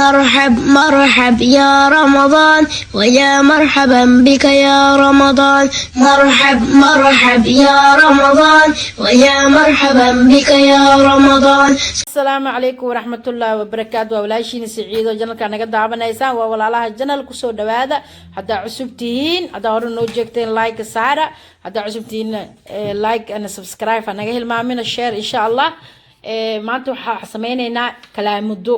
مرحب مرحب يا رمضان، ويا مرحبا بك يا رمضان. مرحب مرحب يا رمضان، ويا مرحبا بك يا رمضان. Asalaamu calaykum waraxmatullaahi wabarakaatu. Waa walaashiina Siciido, channelka naga daawanaysaan waa Walaalaha Channel. Kusoo dhawaada haddaa cusub tihiin. Haddaa hore noo jeegteen, like saara. Haddaa cusub tihiin, like and subscribe ha naga hilmaamina, share insha Allah. Maanta waxaa sameyneynaa kalaamudo.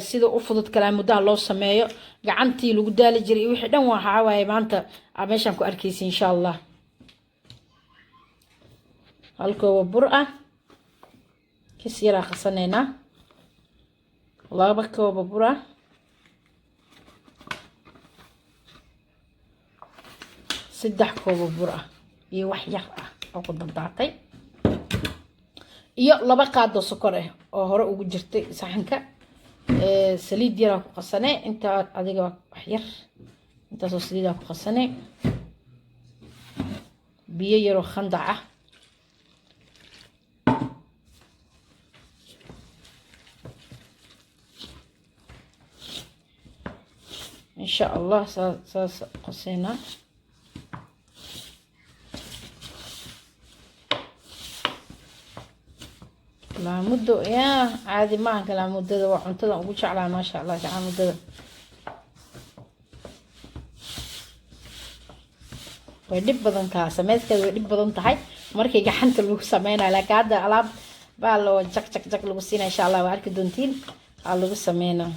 Sida u fudud kalaamudaha loo sameeyo, gacantii lagu daali jiray iyo wixii dhan, waxaa waaye maanta aa meeshaan ku arkeysa insha Allah. Hal kooba bur ah kis yaraa qasaneynaa, 2 kooba bur ah, 3 kooba bur ah iyo wax yar ah oo ku dardaatay, iyo 2 qaado sokor ah oo hore ugu jirtay saxanka. Saliid yaraa ku qasanay intaa, adiga wax yar intaasoo saliidaa ku qasanay, biyo yaroo khandac ah. Insha Allah saa saas qaseynaa. Kalaamudo yaa caadi maaha. Kalaamudada waa cuntada ugu jeclaa, maasha Allah. Kalaamudada way dhib badan tahay, sameyskeeda way dhib badan tahay markii gacanta lagu sameynayo, laakiin hadda alaab baa loo jag jag jag lagu siinaya. Insha Allah waa arki doontiin aa lagu sameynaa.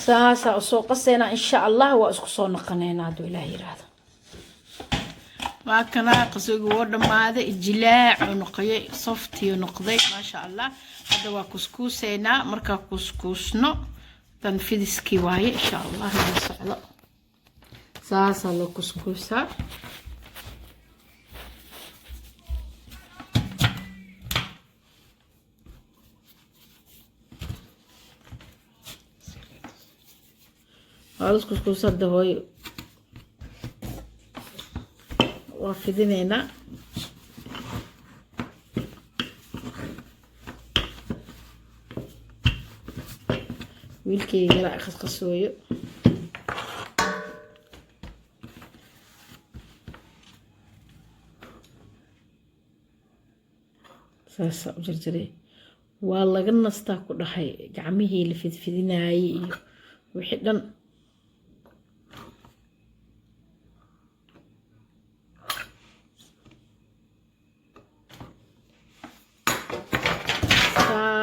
Saasaa usoo qaseynaa insha Allah, waa isku soo noqoneynaa hadduu Ilaah yiraahdo. Waa kana qasoogi, woo dhammaaday, jilaac oo noqoyay, softiyo noqday, maasha Allah. Hadda waa kuskuuseynaa. Markaa kuskuusno dan fidiskii waaye insha Allah. La socdo, saasaa loo kuskuusaa. Waa la kuskuusa hadda, hooyo. Waa fidineynaa. Wiilkayga yaraa qasqasooyo. Saasaa u jarjaray. Waa laga nastaa ku dhahay gacmihii la fidfidinaayey iyo wixii dhan.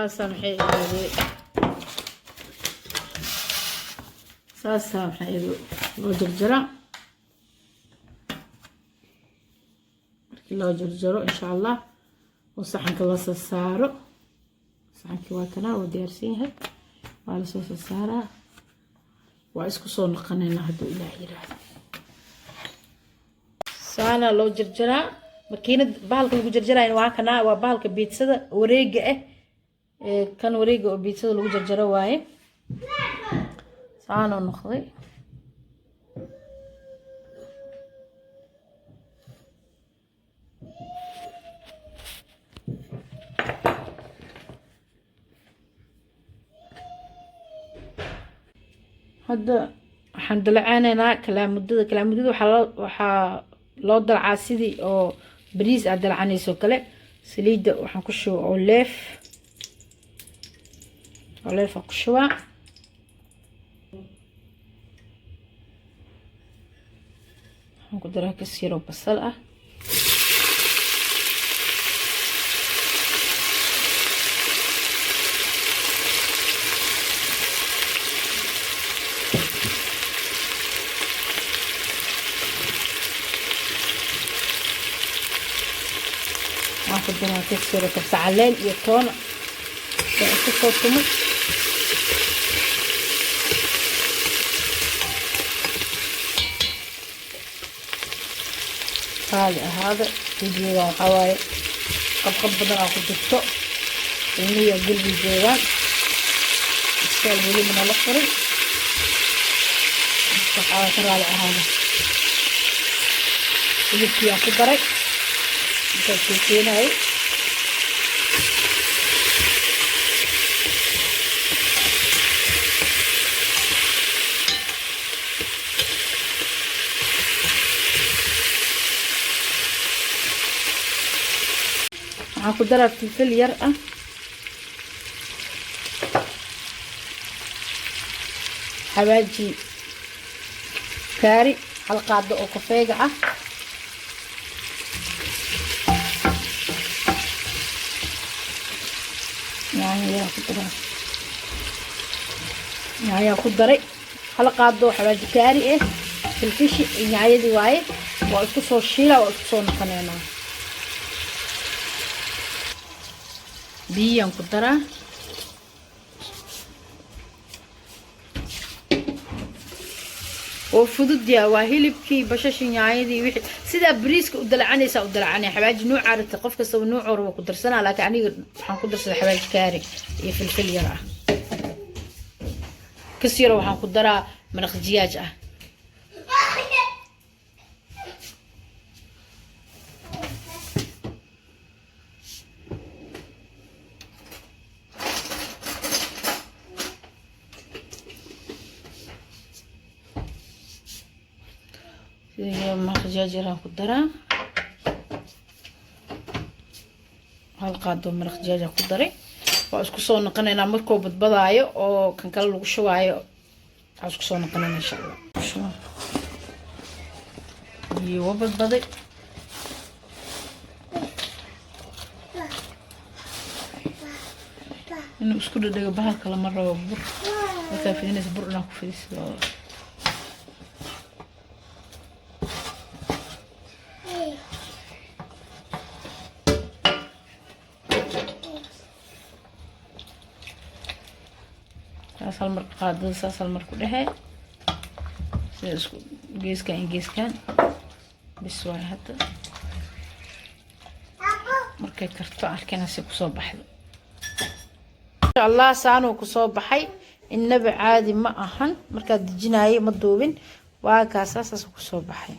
Saasaa maxay ahaydee, saasaa maxay loo jarjaraa. Markii loo jarjaro insha Allah oo saxanka la soo saaro, saxankii waa kanaa, waa diyaarsan yahay, waa lasoo soo saaraa. Waa isku soo noqonaynaa hadduu Ilaah yiraahdo. Saana loo jarjaraa. Makiinad bahalka lagu jarjaraayo waa kanaa, waa bahalka pizzada wareega ah. Kan wareega oo pizzada lagu jarjaro waaye. Saanoo noqday. Hadda waxaan dalacaaneynaa kalaamudada. Kalaamudada waxaa loo dalcaa sidii oo bariis aad dalcanayso kale. Saliidda waxaan ku shuba olive, olive aan ku shubaa. Waxaan ku daraa kas yaroo basal ah. Waxaan ku daraa kas yaroo kabsar caleen iyo toon baan isku soo tumay. Qaali ahaada videoga. Waxaa waaye qabqab badan aa ku jirto. Ilmihiyaa guriga joogaan, iskool weli mana la furin. Waxaa ka raali ahaada. Hilibkii aan ku daray intaas keenayay. Waxaan ku daraa filfil yar ah, xawaaji kaari, hal qaado oo kafeega ah. Yaanyo yaraa ku daraa. Yaanyaa ku daray, hal qaado oo xawaaji kaari ah, filfishi iyo yaanyadii waaye. Waa isku soo shiila, waa isku soo noqoneynaa. Biyaan ku daraa. Oo fudud yaa, waa hilibkii, bashashi, yaanyadii, wixii. Sidaa bariiska u dalacanaysaa u dalacanaya. Xawaaji nuuca rabta, qof kastaba nuuc rabo ku darsanaa, laakiin aniga waxaan ku darsaday xawaaji kaari iyo filfil yar ah. Kas yaro waxaan ku daraa maraq jiyaaj ah. Sida maraq jiyaaj yaraan ku daraa, hal qaado maraq jiyaaj ku daray. Waa isku soo noqonaynaa markuu badbadaayo oo kan kale lagu shubaayo. Waxaa isku soo noqonayna, insha Allah. Biyo waa badbaday. Inuu isku dhadhago bahalka lama rabo. Bur markaa fidinaysa, bur inaa ku fidisid oo saas hal mar qaadada, saas hal mar ku dhexe, sida isku geeskan iyo geeskan bis waay. Hadda markay karto arkina si kusoo baxdo, insha Allah. Saanuu kusoo baxay, innaba caadi ma ahan. Markaad dejinaayay ma duubin, waa kaasaa saas kusoo baxay.